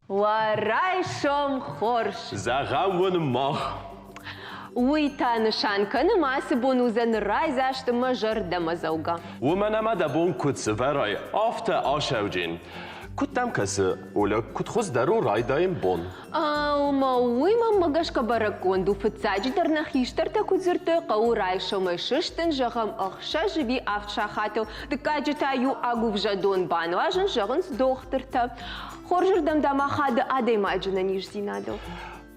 Уӕ райсом хорз! Зӕгъӕм уын мах. Уый та нысан кӕны, мӕ ацы бон уыдзӕн райдзаст мӕ зӕрдӕмӕдзӕугӕ. Уымӕн ӕмӕ дӕ бон куыд сывӕрай, афтӕ асӕуджын. Куыд дӕм кӕсы, Оля, куыд хуыздӕр у райдайын бон? Ӕмӕ уый мӕнмӕ гӕсгӕ бӕрӕггонд у, фыццаджыдӕр нӕ хистӕртӕ куыд дзырдтой, хъӕуы райсомӕй сыстын, зӕгъӕм, ӕхсӕз ӕви авд сахатыл, дыккаджы та иу агуывзӕ дон бануазын, зӕгъынц дохтыртӕ. Хорзырдӕм дӕм ахады адӕймаджы нӕниздзинадыл.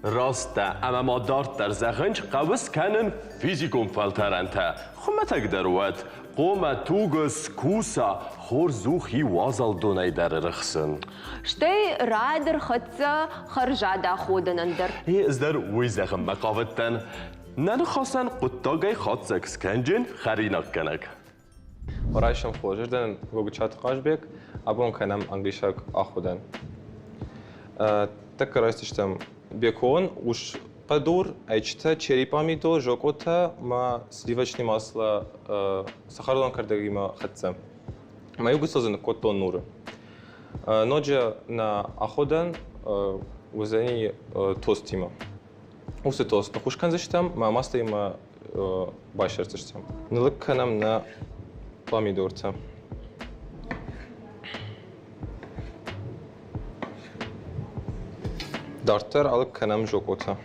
Раст дӕ, ӕмӕ ма дарддӕр зӕгъынч хъӕуы скӕнын физикон фӕлтӕрӕнтӕ. Хуымӕтӕгдӕр уӕд, хъомӕ тугы скуса, хорз у хи уазал донӕй дӕр рыхсын. Стӕй рад ӕрхӕццӕ хӕрзад аходӕнӕн дӕр. Ӕз дӕр уый зӕгъынмӕ хъавыдтӕн. Нӕ ныхасӕн хъуыддагӕй хатдзӕг скӕнджын хӕринаггӕнӕг. Райсом хорз дӕн Гогычаты Хъазбег, абон кӕнӕм англисаг аходӕн. Тӕккӕ райсдзыстӕм бекон, ус хъӕдур, ӕйчытӕ, черри пъамидор, зокъотӕ ӕмӕ сливочный масло цӕхӕрадон кӕрдӕгимӕ хӕццӕ. Мӕ иу гыццыл дзы ныккодтон нуры. Ноджы нӕ аходӕн уыдзӕни тостимӕ. Уыцы тост ныхъхъус кӕндзыстӕм ӕмӕ маслоимӕ байсӕрдзыстӕм. Ныллыг кӕнӕм нӕ пъамидортӕ. Дарддӕр алыг кӕнӕм зокъотӕ.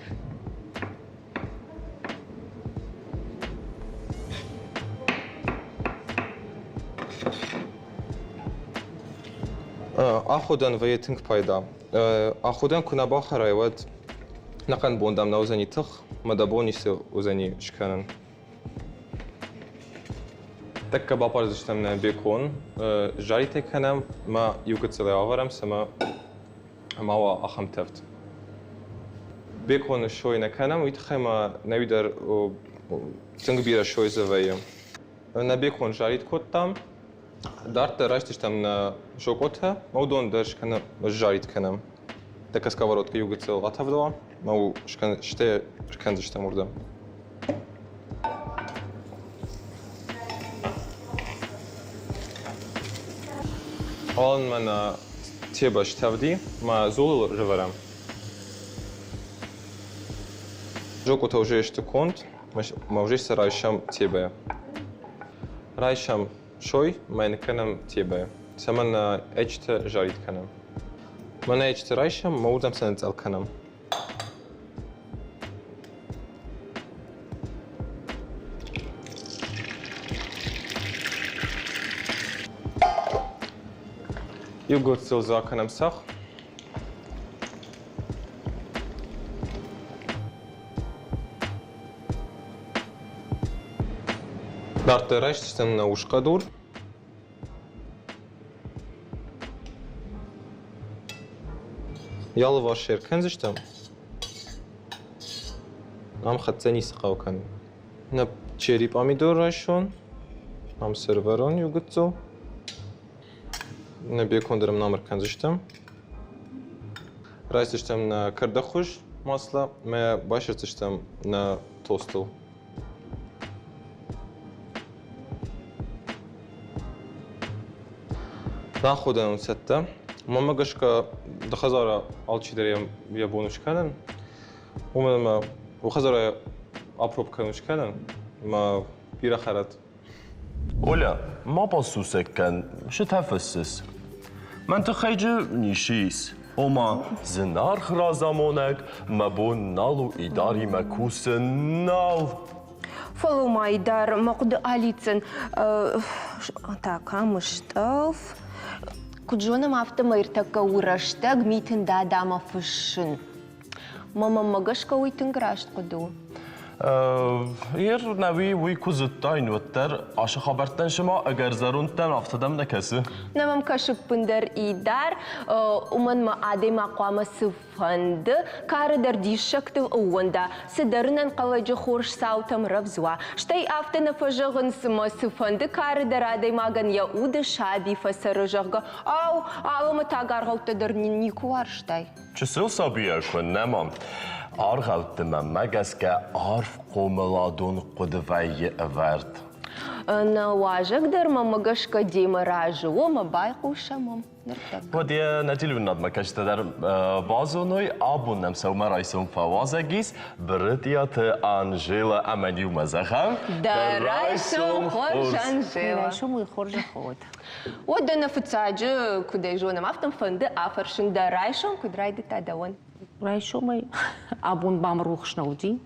Аходӕн вӕййы тынг пайда. Аходӕн куы нӕ бахӕрай, уӕд ӕнӕхъӕн бон дӕм нӕ уыдзӕни тых, ӕмӕ дӕ бон ницы уыдзӕни скӕнын. Тӕккӕ баппардзыстӕм нӕ бекон, жаритӕ кӕнӕм ӕмӕ иу гыццылӕй авӕрӕм, цӕмӕ ма уа ахӕм тӕвд. Беконы сой нӕ кӕнӕм, уый тыххӕй ма нӕуи дӕр тынг бирӕ сой дзы вӕййы. Нӕ бекон жарит кодтам, Дарддӕр райсдзыстӕм нӕ зокъотӕ, ӕмӕ уыдон дӕр скӕнӕм, сжарить кӕнӕм. Тӕккӕ сковородкӕ иу гыццыл атӕвд уа, ӕмӕ стӕй скӕндзыстӕм уырдӕм. Уалынмӕ нӕ тебӕ стӕвди, ӕмӕ дзулыл рывӕрӕм. Зокъотӕ уже сты конд, ӕмӕ уже сӕ райсӕм тебӕйӕ. Райсӕм сой мӕ ныккӕнӕм тебӕ, цӕмӕн нӕ ӕйчытӕ зарид кӕнӕм. Мӕнӕ ӕйчытӕ райсӕм мӕ уырдӕм сӕ ныцъцъӕл кӕнӕм. Иу гыццыл дзы акӕнӕм цӕхх. Дарддӕр райсдзыстӕм нӕ усхъӕдур. Йӕ алыварс ӕй ӕркӕндзыстӕм. Ам хӕццӕ ницы хъӕуы кӕнын. Нӕ черри пъамидор райсон, ам сӕрывӕрон иу гыццыл. Нӕ бекон дӕр ӕм нам ӕркӕндзыстӕм. Райсдзыстӕм нӕ кӕрдӕгхуыз масло ӕмӕ байсӕрддзыстӕм нӕ тостыл. Аходӕн у цӕттӕ. Мӕнмӕ гӕсгӕ ды хӕдзары алчидӕр йӕ бон скӕнын. Уымӕн ӕмӕ у хӕдзары апроб кӕнын скӕнын ӕмӕ бирӕ хӕрӕт. Оля, ма басусӕг кӕн, цытӕ фыссыс? Мӕн тыххӕй джы ницы ис. Ома, зынаргъ разамонӕг, мӕ бон нал у Идаримӕ кусын, нал! Фӕлӕуу-ма, Идар, мӕ хъуыды алидздзӕн. Так, ам стъӕлф. Куыд зонӕм, афтӕмӕй ӕртӕккӕ у рӕстӕг митын дадамӕ фыссын. Мӕ мӕнмӕ гӕсгӕ уый тынг раст хъуыды у. Ер нӕуи уый куы зыдтаин, уӕддӕр ацы хабӕрттӕн цыма ӕгӕр зӕронд дӕн, афтӕ дӕм нӕ кӕсы? Нӕ мӕм кӕсы ӕппындӕр Идар, уымӕн мӕ адӕймаг хъуамӕ цыфӕнды кары дӕр диссӕгтыл ӕууӕнда, цыдӕр ӕнӕнхъӕлӕджы хорз цаутӕм рӕвдз уа. Стӕй афтӕ нӕ фӕзӕгъынц, ӕмӕ цыфӕнды кары дӕр адӕймагӕн йӕ уды саби фӕцӕры, зӕгъгӕ, ау, алӕмӕтаг аргъӕуттӕ дӕр никуы уарзтай? Чысыл сабийӕ куы нӕма аргъӕутты мӕнмӕ гӕсгӕ арф хъомыладон хъуыды вӕййы ӕвӕрд. Нӕ уазӕг дӕр мӕмӕ гӕсгӕ демӕ разы у ӕмӕ байхъусӕм ӕм ныртӕккӕ. Уӕд йӕ нӕ телеуынынадмӕ кӕсджытӕ дӕр базоной, абон нӕм сӕумӕрайсом фӕуазӕг ис Брытъиаты Анжела ӕмӕ иумӕ зӕгъӕм. Дӕ райсом хорз, Анжела! Райсом уый хорзӕх уӕд. Уӕдӕ нӕ фыццаджы, куыд ӕй зонӕм, афтӕ фӕнды афӕрсын дӕ райсом куыд райдыдта дӕуӕн? Райсомӕй абон бам рухс нӕ уыди.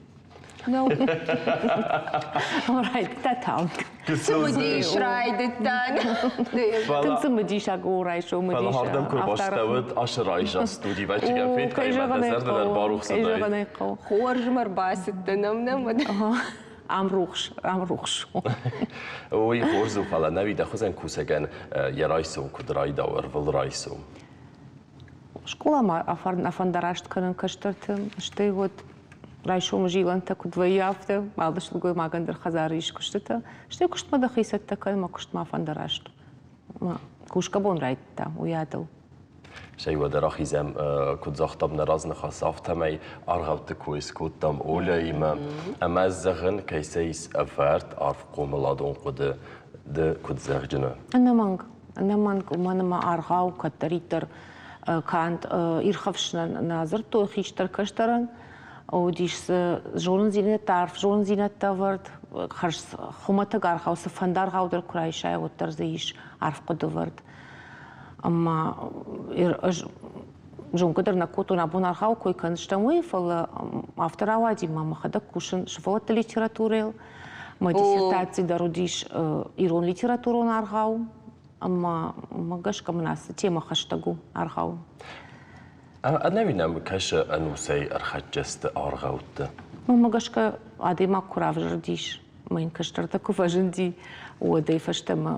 Нӕу. Райдыдта талынг. Цымыдис райдыдта. Тынг цымыдисаг у райсом уыдис. Фӕлӕ ардӕм куы рбастӕуыд, ашы райса студи вӕччигӕн федтай мӕ дӕ зӕрдӕ дӕр барухс уыдаид. Хорз мӕ рбацыдтӕ нӕм нӕ Ам рухс, ам рухс. Уый хорз у, фӕлӕ нӕуи дӕ хуызӕн кусӕгӕн йӕ райсом куыд райдау ӕрвылрайсом? Скъоламӕ афӕндараст кӕнын кӕстӕрты, стӕй вот райсомы зилӕнтӕ куыд вӕййы, афтӕ алы сылгоймагӕн дӕр хӕдзары ис куыстытӕ. Стӕй куыстмӕ дӕхи цӕттӕ кӕн ӕмӕ куыстмӕ афӕндараст. Кусгӕ бон райдыдта, уый адыл. Стӕй уӕдӕ рахизӕм, куыд загътам нӕ разныхас, афтӕмӕй аргъӕутты кой скодтам Оляимӕ. Ӕмӕ зӕгъын, кӕй сӕ ис ӕвӕрд арф хъомыладон хъуыды ды куыд зӕгъджынӕ? Ӕнӕмӕнг, ӕнӕмӕнг, уымӕн ӕмӕ аргъау кӕддӕриддӕр канд ирхӕфсынӕн нӕ дзырдтой хистӕр кӕстӕрӕн, уыдис дзы зонындзинӕдтӕ, арф зонындзинӕдтӕ ӕвӕрд, хӕрз хуымӕтӕг аргъау, цы фӕнды аргъау дӕр куы райсай, уӕддӕр дзы ис арф хъуыды ӕвӕрд. Ӕмӕ ӕз зонгӕ дӕр нӕ кодтон, абон аргъау кой кӕндзыстӕм, уый, фӕлӕ афтӕ рауади, ӕмӕ мӕхӕдӕг кусын сывӕллӕтты литературӕйыл. Мӕ диссертаци дӕр уыдис ирон литературон аргъау, ӕмӕ мӕ гӕсгӕ мын ацы темӕ хӕстӕг у аргъау. Ӕнӕуи нӕм кӕсы ӕнусӕй ӕрхӕццӕ сты аргъӕутты. Уымӕ гӕсгӕ адӕймаг куы равзӕрдис, мӕ йын кӕстӕртӕ куы фӕзынди, уӕдӕй фӕстӕмӕ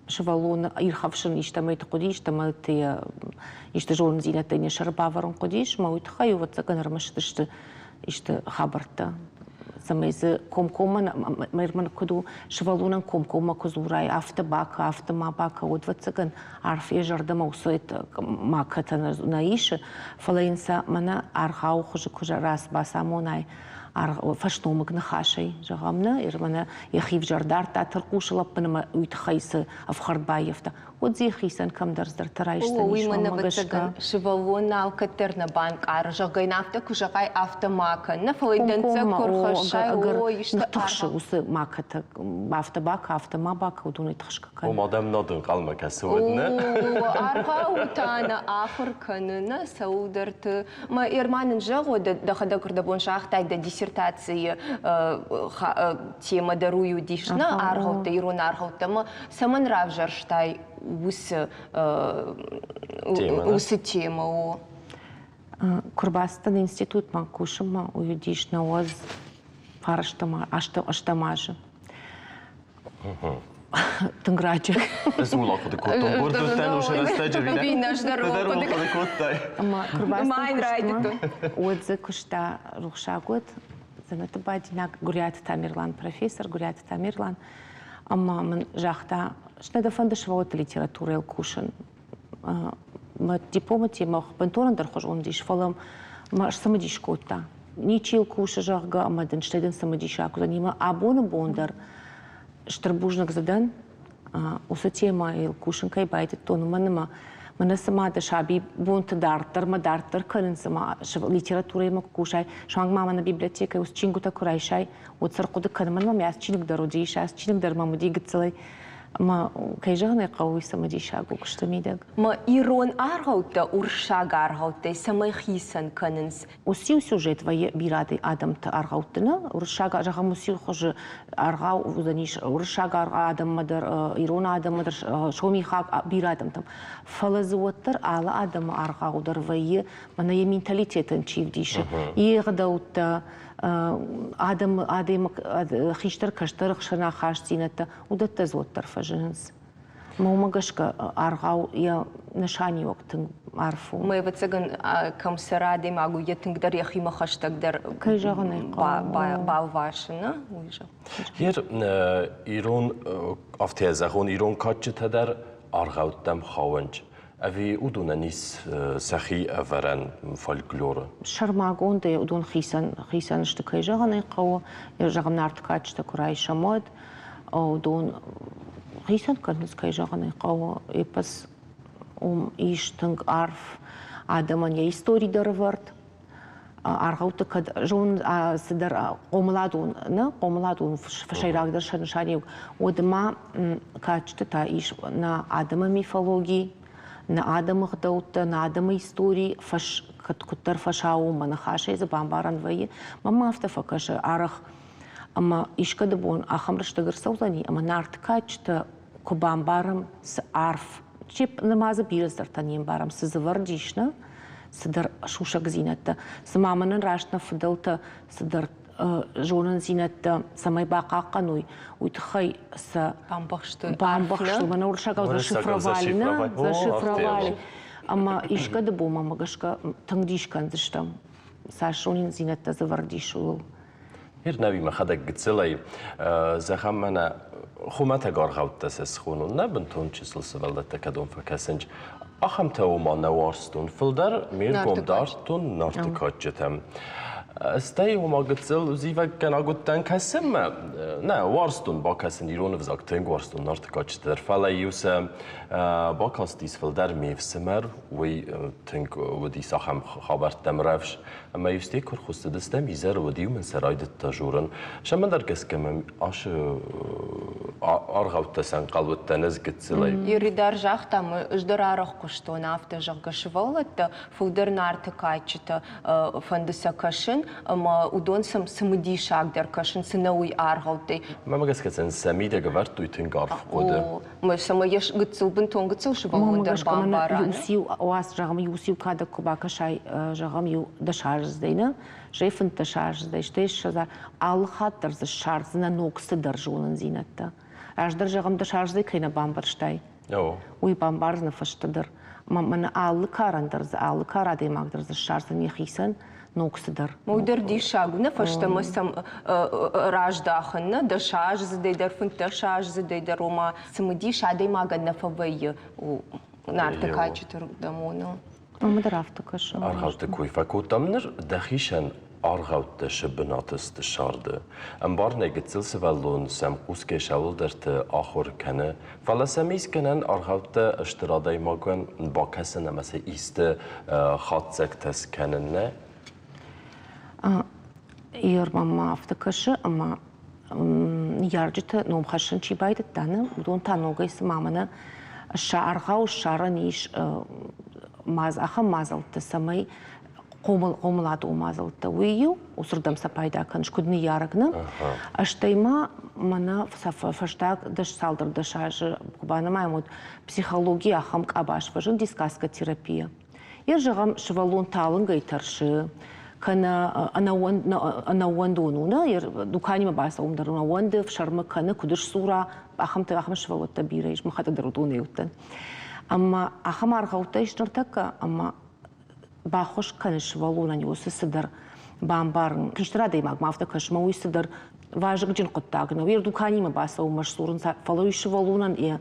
сывӕллоны ирхӕфсын истӕмӕйты хъуыдис, истӕмӕйты йӕ исты зонындзинӕдтӕ йын йӕ сӕры бавӕрын хъуыдис, ӕмӕ уый тыххӕй, ӕвӕццӕгӕн, ӕрмӕстысты исты хабӕрттӕ. Цӕмӕй дзы комкоммӕ, мӕн куыд у, сывӕллонӕн комкоммӕ куы дзурай, афтӕ бакӕ, афтӕ ма бакӕ, уӕд, ӕвӕццӕгӕн, арф йӕ зӕрдӕмӕ уыцы макӕтӕ нӕ исы, фӕлӕ йын сӕ мӕнӕ аргъауы хуызы куы бацамонай, фӕсномыг ныхасӕй, зӕгъӕм, нӕ, мӕнӕ йӕхи взӕр дардта тӕрхъусы лӕппын ӕмӕ уый тыххӕй цы ӕфхӕрд баййӕфта, уӕд дзы йӕхицӕн кӕмдӕр цыдӕртӕ райсдзӕнис. Уый мӕн, ӕвӕццӕгӕн, сывӕллон алкӕддӕр нӕ банкъары, зӕгъгӕ йын афтӕ куы зӕгъай, афтӕ ма кӕн. Нӕ, фӕлӕ дӕнцӕг куы рхӕссай, о, исты ныттыхсы уыцы макӕтӕ, афтӕ бакӕ, афтӕ ма бакӕ, уыдонӕй тыхсгӕ кӕн. Ома дӕм над ӕнхъӕлмӕ кӕсы, уӕд нӕ? Аргъау та нӕ ахуыр кӕны, нӕ цӕуылдӕрты. Мӕ Ерман ын зӕгъы, дӕхӕдӕг ӕрдӕбон загътай дӕ диссертацийы темӕ дӕр уый уыдис, нӕ аргъӕуттӕ, ирон аргъӕуттӕ. Ӕмӕ цӕмӕн равзӕрстай уыцы уыцы темӕ? О. Куы рбацыдтӕн институтмӕ кусынмӕ, уый уыдис 99 ӕстӕм азы. Тынг раджы. Ӕз ууыл ахъуыды кодтон. Гордоттӕн уыцы рӕстӕджы Ӕви ӕз дӕр ууыл хъуыды кодтай. Ӕмӕ куы рбацыдтӕн куыстмӕ, уӕд дзы куыста рухсаг уӕд дзӕнӕты бадинаг Гуыриаты Тамерлан, профессор Гуыриаты Тамерлан. Ӕмӕ мын загъта, нӕ дӕ фӕнды сывӕллӕтты литературӕйыл кусын. Мӕ дипломы темӕ бынтон ӕндӕрхуызон уыдис, фӕлӕ мӕ сцымыдис кодта. Ничи йыл кусы, зӕгъгӕ, ӕмӕ дын стӕй дын цымыдисаг уыдзӕн. Ӕмӕ абоны бон дӕр стыр бузныг дзы дӕн, уыцы темӕйыл кусын кӕй байдыдтон, уымӕн ӕмӕ мӕнӕ цыма дӕ саби бонты дарддӕрмӕ дарддӕр кӕнын, цыма литературӕимӕ куы кусай, суанг ма мӕнӕ библиотекӕйы уыцы чингуытӕ куы райсай, уӕд сӕ ӕрхъуыды кӕнын. Мӕнмӕ мӕ ацы чиныг дӕр уыдис, ацы чиныг дӕр мӕм уыди гыццылӕй. Ӕмӕ, кӕй зӕгъын ӕй хъӕуы, уый цымыдисаг у куысты мидӕг. Ма ирон аргъӕуттӕ уырыссаг аргъӕуттӕй цӕмӕй хицӕн кӕнынц? Уыциу сюжет вӕййы бирӕ адӕмты аргъӕутты, нӕ? Уырыссаг, зӕгъӕм, уыциу хуызы аргъау уыдзӕнис уырыссаг адӕммӕ дӕр, ирон адӕммӕ дӕр, сомихаг бирӕ адӕмтӕм. Фӕлӕ дзы уӕддӕр алы адӕмы аргъау дӕр вӕййы, мӕнӕ йӕ менталитетӕн чи вдисы, йе гъдӕуттӕ, адӕмы, адӕмы хистӕр-кӕстӕры хсӕн ахастдзинӕдтӕ, уыдӕттӕ дзы уӕддӕр фӕзынынц. Мӕ уымӕ гӕсгӕ аргъау йӕ нысаниуӕг тынг арф у. Мӕ ӕвӕццӕгӕн, кӕм цӕра адӕймаг, уый йӕ тынгдӕр йӕхимӕ хӕстӕгдӕр кӕй зӕгъын ӕй хъӕуы, балвасы, нӕ? Уый зӕгъ. Ер ирон, афтӕ зӕгъон, ирон кадджытӕ дӕр аргъӕуттӕм хауынц. Ӕви уыдонӕн ис сӕхи ӕвӕрӕн фольклоры? Сӕрмагондӕй уыдон хицӕн хицӕн сты, кӕй зӕгъын ӕй хъӕуы. Зӕгъӕм, Нарты кадджытӕ куы райсӕм, уӕд уыдон хицӕн кӕнынц, кӕй зӕгъын ӕй хъӕуы. Эпос уым ис тынг арф адӕмӕн йӕ истори дӕр ӕвӕрд. Аргъӕутты кӕд зон цыдӕр хъомыладон, нӕ хъомыладон сӕйрагдӕр сӕ нысаниуӕг, уӕд ма кадджыты та ис нӕ адӕмы мифологи, нӕ адӕмы гъдӕуттӕ, нӕ адӕмы истори, фӕс, куыддӕр фӕсаууонмӕ ныхасӕй дзы бамбарӕн вӕййы. Мӕнмӕ афтӕ фӕкӕсы арӕх, ӕмӕ искӕды бон ахӕм рӕстӕг ӕрцӕудзӕни, ӕмӕ Нарты кадджытӕ куы бамбарӕм, цы арф, нырма дзы бирӕ цыдӕртӕ не мбарӕм, цы дзы вӕрд ис, нӕ, цыдӕр сусӕгдзинӕдтӕ. Цыма мӕнӕн раст нӕ фыдӕлтӕ цыдӕр зонындзинӕдтӕ цӕмӕй бахъахъхъӕной, уый тыххӕй сӕ бамбӕхстой. Бамбӕхстой, мӕнӕ уырыссагау зашифровали, нӕ, зашифровали. Ӕмӕ искӕды бонмӕ гӕсгӕ тынг дис кӕндзыстӕм, цас зонындзинӕдтӕ дзы вӕрд ис, ууыл. Ир нӕуи мӕхӕдӕг гыццылӕй, зӕгъӕм, мӕнӕ хуымӕтӕг аргъӕуттӕ сӕ схонон, нӕ бынтон чысыл сывӕллӕттӕ кӕдон фӕкӕсынц, ахӕмтӕ ома нӕ уарзтон, фылдӕр ме ргом дардтон Нарты кадджытӕм. Стӕй ома гыццыл зивӕггӕнаг уыдтӕн кӕсынмӕ. Нӕ, уарзтон бакӕсын ирон ӕвзаг, тынг уарзтон Нарты кадджытӕ дӕр, фӕлӕ-иу сӕ бакастис фылдӕр ме фсымӕр, уый тынг уыдис ахӕм хабӕрттӕм рӕвдз. Ӕмӕ-иу стӕй куы рхуыссыдыстӕм изӕры, уӕд-иу мын сӕ райдыдта журын. Цӕмӕндӕр гӕсгӕ мӕм ацы аргъӕуттӕ сӕнхъӕл уыдтӕн ӕз гыццылӕй. Ири дӕр загъта, ӕз дӕр арӕх хъуыстон афтӕ, зӕгъгӕ, сывӕллӕттӕ фылдӕр Нарты кадджытӕ фӕнды сӕ кӕсын, ӕмӕ уыдон сӕм цымыдисагдӕр кӕсын, цы нӕ уый аргъӕуттӕй. Мӕмӕ гӕсгӕ сын сӕ мидӕг ӕвӕрдтой тынг арф хъуыды. Цӕмӕй йӕ гыццыл, бынтон гыццыл сывӕллон дӕр бамбара. Иу уац, зӕгъӕм, иу кадӕг куы бакӕсай, зӕгъӕм, иу дӕсаздзыдӕй, нӕ, стӕй фынддӕсаздзыдӕй, стӕй ссӕдз, алы хатт дӕр дзы ссардзынӕ ног цыдӕр зонындзинӕдтӕ. Раздӕр, зӕгъӕм, дӕсаздзыдӕй кӕй нӕ бамбӕрстай, уый бамбардзынӕ фӕстӕдӕр. Мӕнӕ алы карӕн дӕр дзы, алы кар адӕймаг дӕр дзы ссардзӕн йӕхицӕн ног цыдӕр. Уый дӕр диссаг у, нӕ фӕстӕмӕ сӕм раздахын, нӕ дӕсаздзыдӕй дӕр, фынддӕсаздзыдӕй дӕр, ома цымыдис адӕймагӕн нӕ фӕвӕййы Нарты кадджыты рдӕмоны. Ӕмӕ дӕр афтӕ кӕсы. Аргъӕутты кой фӕкодтам, ныр дӕхицӕн аргъӕуттӕ сӕ бынаты сты сӕрды. Ӕмбарынӕй гыццыл сывӕллон сӕм хъусгӕ цӕуылдӕрты ахуыр кӕны, фӕлӕ сӕм ис гӕнӕн аргъӕуттӕ стыр адӕймагӕн бакӕсын ӕмӕ сӕ исты хатдзӕгтӕ скӕнын, нӕ? Ир мӕм афтӕ кӕсы, ӕмӕ ныййарджыты ном хӕссын чи байдыдта, нӕ, уыдон та ногӕй цыма мӕнӕ сӕ аргъау ссарӕн ис ахӕм мадзӕлттӕ, цӕмӕй хъомыладон мадзӕлттӕ. Уый-иу уыцырдӕм сӕ пайда кӕныс, куыд ныййарӕг, нӕ? Стӕй ма мӕнӕ фӕстаг дӕс цалдӕр дӕс азы куы банымайӕм, уӕд психологийы ахӕм къабаз фӕзынди сказкотерапия. Йе зӕгъӕм, сывӕллон талынгӕй тӕрсы, кӕнӕ ӕнӕууӕндон у, нӕ дуканимӕ бацӕуын дӕр ӕнӕууӕнды, ӕфсӕрмы кӕны, куыд сдзура, ахӕмтӕ ахӕм сывӕллӕттӕ бирӕ ис, мӕхӕдӕг дӕр уыдонӕй уыдтӕн. Ӕмӕ ахӕм аргъӕуттӕ ис ныртӕккӕ, ӕмӕ баххуыс кӕны сывӕллонӕн уыцы цыдӕр бамбарын. Хистӕр адӕймагмӕ афтӕ кӕсы, мӕ уый цыдӕр вазыгджын хъуыддаг нӕу. Йе дуканимӕ бацӕуынмӕ сдзурынц, фӕлӕ уый сывӕллонӕн йӕ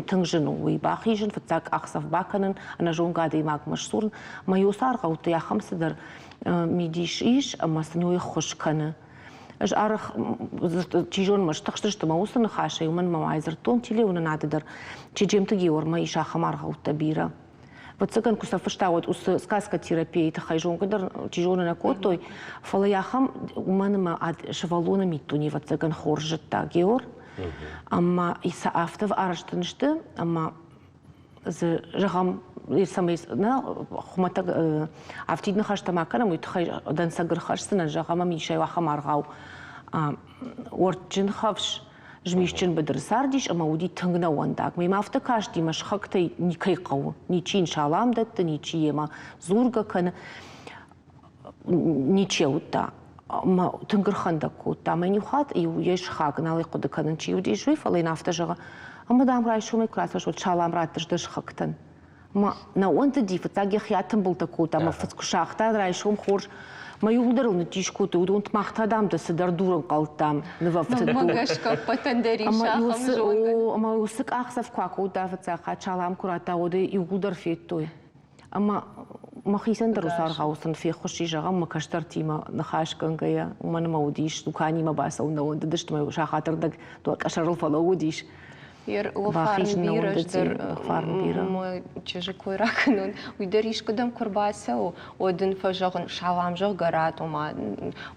тынг зын у. Уый бахизын, фыццаг къахдзӕф бакӕнын, ӕнӕзонгӕ адӕймагмӕ сдзурын. Мӕ уыцы аргъӕутты ахӕм цыдӕр мидис ис, ӕмӕ сын уый ӕххуыс кӕны. Ӕз арӕх, чи зоны, мӕ стыхстысты мӕ уыцы ныхасӕй, уымӕн мӕ айдзырдтон телеуынынады дӕр. Чеджемты Геормӕ ис ахӕм аргъӕуттӕ бирӕ. Ӕвӕццӕгӕн, куы сӕ фыста, уӕд уыцы сказкотерапияйы тыххӕй зонгӕ дӕр, чи зоны, нӕ кодтой, фӕлӕ йӕ ахӕм, уымӕн ӕмӕ сывӕллоны миддуне, ӕвӕццӕгӕн, хорз зыдта Геор. Ӕмӕ сӕ афтӕ арӕзт сты, ӕмӕ дзы, зӕгъӕм, цӕмӕй нӕ хуымӕтӕг афтид ныхӕстӕ ма кӕнӕм, уый тыххӕй дӕнцӕг ӕрхӕсдзынӕн, зӕгъӕм, ӕм ис ахӕм аргъау Уӕртджын хӕфс змисджын быдыры цардис ӕмӕ уыди тынг нӕуӕндаг. Мемӕ афтӕ касти, мӕ сыхӕгтӕй никӕй хъӕуы, ничи йын салам дӕтты, ничи йемӕ дзургӕ кӕны, ничи уыдта. Ӕмӕ тынг ӕрхӕндӕг кодта. Мӕ иу хатт иу йӕ сыхаг, нал ӕй хъуыды кӕнын, чи уыдис, уый, фӕлӕ йын афтӕ зӕгъы, ӕмӕ, дам, райсомӕй куы рацӕуыс, уӕд салам раттыс дӕ сыхӕгтӕн. Ма нӕ уӕндыди, фыццаг йӕхи атымбылтӕ кодта, ӕмӕ фыц куы сагъта райсом хорз, мӕ иууылдӕр ыл ныддис кодтой, уыдон мах та, дам, дӕ цыдӕр дур ӕнхъӕлдтам, нывӕфтыд Мӕнмӕ дур. гӕсгӕ ӕппӕтӕн дӕр ис Ӕмӕ ахӕм уыцы, зонгӕ. о, ӕмӕ уыцы къахдзӕф куы акодта фыццаг хатт, салам куы радта, уӕд ӕй иууылдӕр федтой. Ӕмӕ мӕхицӕн дӕр уыцы аргъау сын феххуыс и, зӕгъӕм, мӕ кӕстӕртимӕ ныхасгӕнгӕйӕ, уымӕн ӕмӕ уыдис дуканимӕ бацӕуын нӕ уӕндыдысты, мӕ сахатырдӕг къӕсӕрыл фӕлӕууыдис. Фарн бирӕ дӕр мӕ чызджы кой ракӕнон, уый дӕр искуыдӕм куы рбацӕуы, уӕд ын фӕзӕгъын, салам, зӕгъгӕ, рат, ома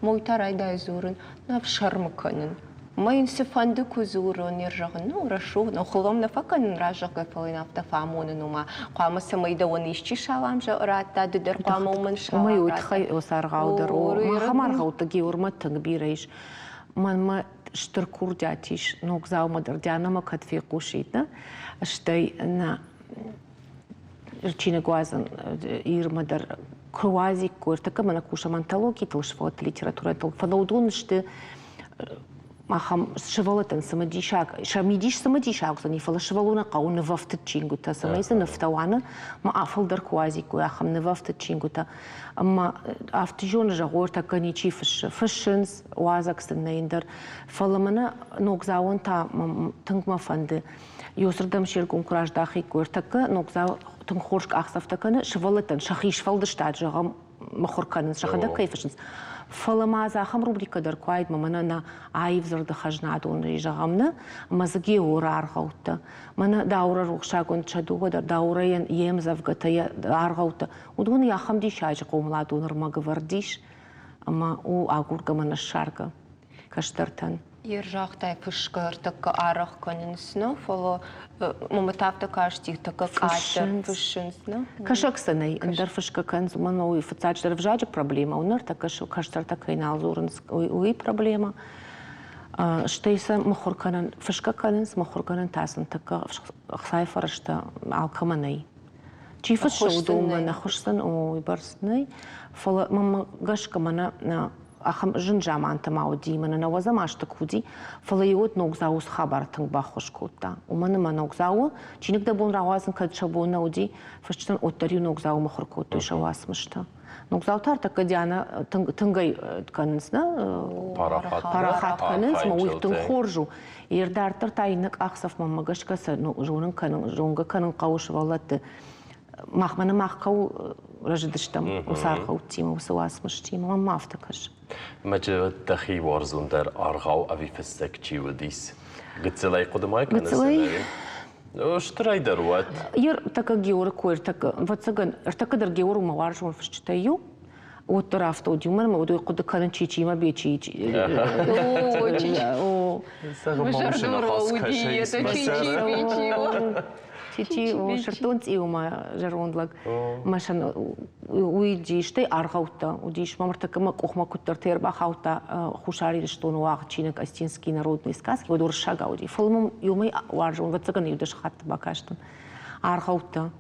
мой та райдайы дзурын, ӕфсӕрмы кӕнын. Мӕ йын цыфӕнды куы дзурон, не рзӕгъын, ну, рӕсугъд, ну, хылом нӕ фӕкӕнын разӕгъгӕ, фӕлӕ йын афтӕ фӕамонын, ома хъуамӕ цӕмӕй дӕуӕн исчи салам ратта, ды дӕр хъуамӕ уымӕн салам Уымӕй уый раттай. тыххӕй уыцы аргъау дӕр у. Ахӕм аргъӕуттӕ Геормӕ тынг бирӕ ис. Мӕнмӕ стыр курдиат ис ногдзаумӕ дӕр Дианӕмӕ кӕд фехъусид, нӕ? Стӕй нӕ чиныгуадзӕн Ирмӕ дӕр куы уадзиккой, ӕртӕккӕ мӕнӕ кусӕм антологитыл, сывӕллӕтты литературӕтыл, фӕлӕ уыдон сты ахӕм сывӕллӕттӕн цымыдисаг, сӕ мидис цымыдисаг уыдзӕни, фӕлӕ сывӕллоны хъӕуы нывӕфтыд чингуытӕ, цӕмӕй дзы нывтӕ уа, ма фылдӕр куы уадзиккой ахӕм нывӕфтыд чингуытӕ. Ӕмӕ афтӕ зоны, зӕгъой, ӕртӕккӕ ничи фыссы. Фыссынц, уадзӕг сын нӕй ӕндӕр. Фӕлӕ мӕнӕ ногдзауӕн та тынг мӕ фӕнды. Ёсырдӕм се ргом куы раздахиккой, ӕртӕккӕ ногдзау тынг хорз къахдзӕфтӕ кӕны, сывӕллӕттӕн сӕхи сфӕлдыстад, зӕгъӕм, мыхуыр кӕнынц, сӕхӕдӕг кӕй фыссынц. Фӕлӕ ма дзы ахӕм рубрикӕ дӕр куы уаид, мӕнӕ нӕ аив дзырды хӕзнадон, зӕгъӕм, нӕ, ӕмӕ дзы Георы аргъӕуттӕ, мӕнӕ Дауыры рухсагонд сӕ дыууӕ дӕр, Дауырӕйӕн йе мдзӕвгӕтӕ, йӕ аргъӕуттӕ, уыдон ахӕм диссаджы хъомыладон ӕрмӕг ӕвӕрд ис, ӕмӕ у агургӕ мӕ ныссаргӕ кӕстӕртӕн. Йе рзагътай фысгӕ ӕртӕккӕ арӕх кӕнынц, нӕ, фӕлӕ мӕ афтӕ касти, тӕккӕ къаддӕр фыссынц, нӕ? Кӕсӕг сӕ нӕй, ӕндӕр фысгӕ кӕнынц, уымӕн уый фыццаджыдӕр ӕвзаджы проблемӕ у, ныртӕккӕ кӕстӕртӕ кӕй нал дзурынц, уый проблемӕ. Стӕй сӕ мыхуыр кӕнын, фысгӕ кӕнынц, мыхуыр кӕнын та сын тӕккӕ ӕхцайы фӕрӕзтӕ алкӕмӕ нӕй. Чи фыссы, уыдонмӕ нӕ хуысдзӕн, уыйбӕрц нӕй. Фӕлӕ мӕнмӕ гӕсгӕ мӕнӕ ахӕм зын замантӕ ма уыди, мӕнӕ нӕуӕдзӕм азты куы уыди, фӕлӕ иу уӕд ногдзау уыцы хабар тынг баххуыс кодта. Уымӕн ӕмӕ ногдзауы чиныг дӕ бон рауадзын кӕд сӕ бон нӕ уыди, фысджытӕн уӕддӕр-иу ногдзауы мыхуыр кодтой сӕ уацмыстӕ. Ногдзаутӕ ӕртӕккӕ Диана тынг тынгӕй кӕнынц, нӕ? Парахат. Парахат кӕнынц, ӕмӕ уый тынг хорз у. Йе дарддӕр та иннӕ къахдзӕфмӕ гӕсгӕ сӕ зонын кӕнын, зонгӕ кӕнын хъӕуы сывӕллӕтты. Мах мӕнӕ мах кӕуыл рӕзыдыстӕм, уыцы аргъӕуттимӕ, уыцы уацмыстимӕ, мӕнмӕ афтӕ кӕсы. Мӕ дӕхи уарзондӕр аргъау ӕви фыссӕг чи уыдис? Гыццылӕй хъуыды ма кӕныс? Гыццылӕй? Стырӕй дӕр уӕд. Йе ртӕккӕ Георы кой ӕртӕккӕ, ӕвӕццӕгӕн, ӕртӕккӕ дӕр Геор у мӕ уарзон фысджытӕй иу. Уӕддӕр афтӕ уыди, уымӕн ӕмӕ уыдой хъуыды кӕнын чичимӕ бечи. Чичи, сырддон цъиу мӕ зӕронд лӕг. Мӕ сӕн уый стӕй аргъӕуттӕ уыдис. Мӕ ӕртӕккӕ мӕ къухмӕ куыддӕртӕ ӕрбахаудта Хуссар Ирыстоны уагъд чиныг Остинские народные сказки, уӕд уырыссагау уыди. Фӕлӕ мӕм иумӕ уарзон, ӕвӕццӕгӕн, иу-дӕс хатты бакастӕн. Аргъӕуттӕ.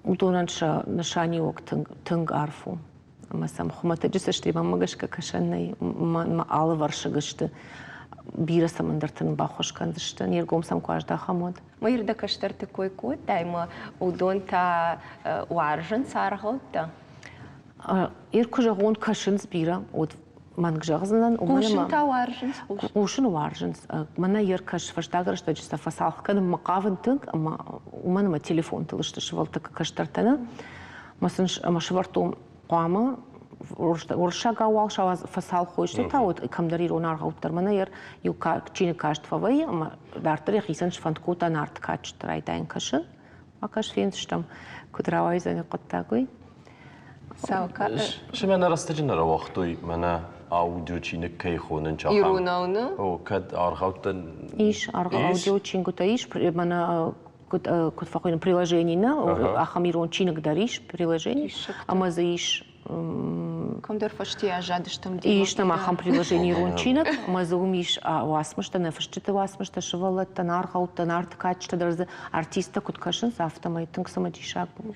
Уыдонӕн сӕ нысаниуӕг тынг, тынг арф у. Ӕмӕ сӕм хуымӕтӕджы цӕстӕй мӕнмӕ гӕсгӕ кӕсӕн нӕй, мӕ алывӕрсыг сты. Бирӕ цӕмӕндӕрты нын баххуыс кӕндзысты, не ргом сӕм куы аздахӕм, уӕд. Мӕ ирдӕ кӕстӕрты кой кодтай, ӕмӕ уыдон та уарзынц аргъӕуттӕ? Ир куы зӕгъон, кӕсынц бирӕ, уӕд мӕнг зӕгъдзынӕн. Хъусын та уарзынц? Хъусын уарзынц. Мӕнӕ йе ркӕс фӕстаг рӕстӕджы сӕ фӕцалх кӕнынмӕ хъавын тынг, ӕмӕ уымӕн ӕмӕ телефонтыл сты сывӕллӕтты кӕстӕртӕ нӕ. Ӕмӕ сын ӕмӕ сӕвӕрдтон хъуамӕ уырыссагау уал фӕцалх уой, стӕй та уӕд кӕмдӕр ирон аргъӕуттӕ дӕр. Мӕнӕ йӕ иу чиныг каст фӕвӕййы ӕмӕ дарддӕр йӕхицӕн сфӕнд кодта Нарты кадджыты райдайын кӕсын. Макӕс фендзыстӕм, куыд рауайдзӕни хъуыддаг, уый. Цымӕ нӕ рӕстӕджы нӕ рауагътой мӕнӕ аудиочиныг кӕй хонынц, ахӕм? Иронау, нӕ? О, кӕд аргъӕуттӕн Ис, аудиочингуытӕ ис, мӕнӕ куыд куыд фӕхуыйны, приложение нӕ, ахӕм ирон чиныг дӕр ис, приложение, ӕмӕ дзы ис Кӕмдӕр фӕстейӕ аззадыстӕм. Ис нӕм ахӕм приложение ирон чиныг, ӕмӕ дзы уым ис уацмыстӕ, нӕ фысджыты уацмыстӕ, сывӕллӕттӕн, аргъӕуттӕ, нарты кадджытӕ дӕр дзы артисттӕ куыд кӕсынц, афтӕмӕй тынг цымыдисаг у.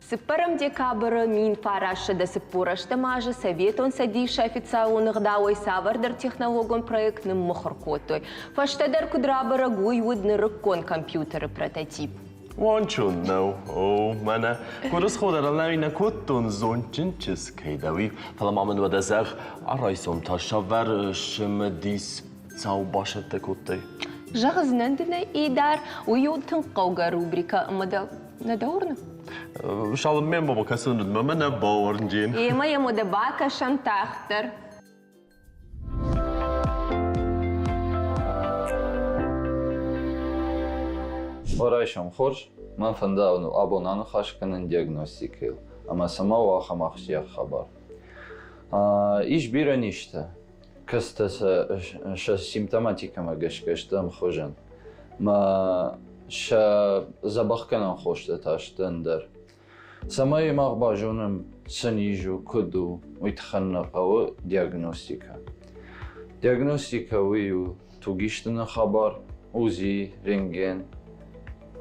Цыппӕрӕм декабры 1948 азы Советон Цӕдисы официалон ӕгъдауӕй цавӕрдӕр технологон проект ныммыхуыр кодтой. Фӕстӕдӕр куыд рабӕрӕг, уый уыд нырыккон компьютеры прототип. Уанчон нӕу. О, мӕнӕ гуырысхо дӕр ӕнӕуи нӕ кодтон, зондджын чызг кӕй дӕ, уый. Фӕлӕ ма мын уӕдӕ зӕгъ, а райсом та сӕвӕр цымыдис цау басӕттӕ кодтай? Зӕгъдзынӕн дын ӕй, Идар, уый у тынг хъӕугӕ рубрикӕ ӕмӕ дӕ нӕ дӕ уырны? Цалынмӕ ма бакӕсон, уӕдмӕ мӕ нӕ бауырнджен. Емӕ йӕм уӕдӕ бакӕсӕм тагъддӕр. Райсом хорз, мӕн фӕнды абон аныхас кӕнын диагностикӕйыл ӕмӕ цӕмӕ у ахӕм ахсджиаг хабар. Ис бирӕ низтӕ, кӕцытӕ сӕ симптоматикӕмӕ гӕсгӕ сты ӕмхуызӕн. Мӕ сӕ дзӕбӕхгӕнӕн хостӕ та сты ӕндӕр. Цӕмӕй мах базонӕм, цы низ у, куыд у, уый тыххӕн нӕ хъӕуы диагностикӕ. Диагностикӕ уый у тугистыны хабар, УЗИ, рентген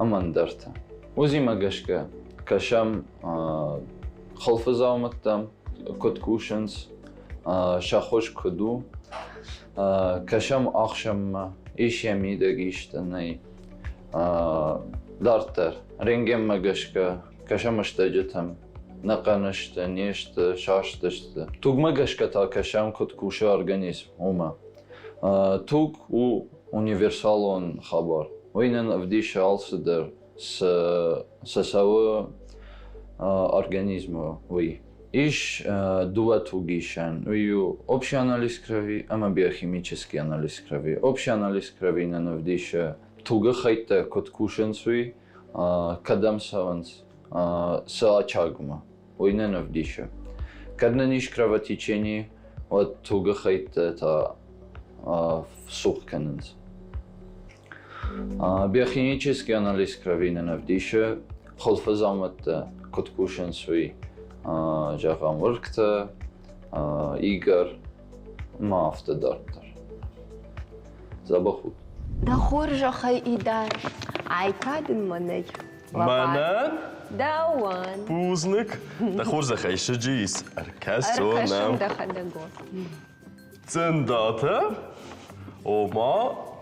ӕмӕ ӕндӕртӕ. УЗИ-мӕ гӕсгӕ кӕсӕм хуылфы дзаумӕттӕм, куыд кусынц, сӕ хуыз куыд у, кӕсӕм ӕхсӕнмӕ, ис йӕ мидӕг исты, нӕй. Дарддӕр, рентгенмӕ гӕсгӕ кӕсӕм стӕджытӕм, нӕ хъӕн сты, не сты, саст сты. Тугмӕ гӕсгӕ та кӕсӕм, куыд кусы организм, уымӕ. Туг у универсалон хабар. Уый нын ӕвдисы алцыдӕр, цы, цы цӕуы организмы, уый. Ис дыууӕ тугисӕн. Уый у общий анализ крови ӕмӕ биохимический анализ крови. Общий анализ крови нын ӕвдисы тугы хӕйттӕ куыд кусынц, уый, кӕдӕм цӕуынц, цы очагмӕ, уый нын ӕвдисы. Кӕд нын ис кровотечение, уӕд тугы хӕйттӕ та цух кӕнынц. Биохимический анализ крови нын ӕвдисы хуылфы дзаумӕттӕ куыд кусынц, уый. Зӕгъӕм, уыргтӕ, игӕр ӕмӕ афтӕ дарддӕр. Дзӕбӕх ут. Дӕ хорзӕхӕй, Идар, ай та дын мӕнӕй. Мӕнӕн? Дӕуӕн. Бузныг. Дӕ хорзӕхӕй, сыджы ис. Ӕркӕсон Ӕркӕсӕм дӕхӕдӕг. Цъындатӕ? Ома,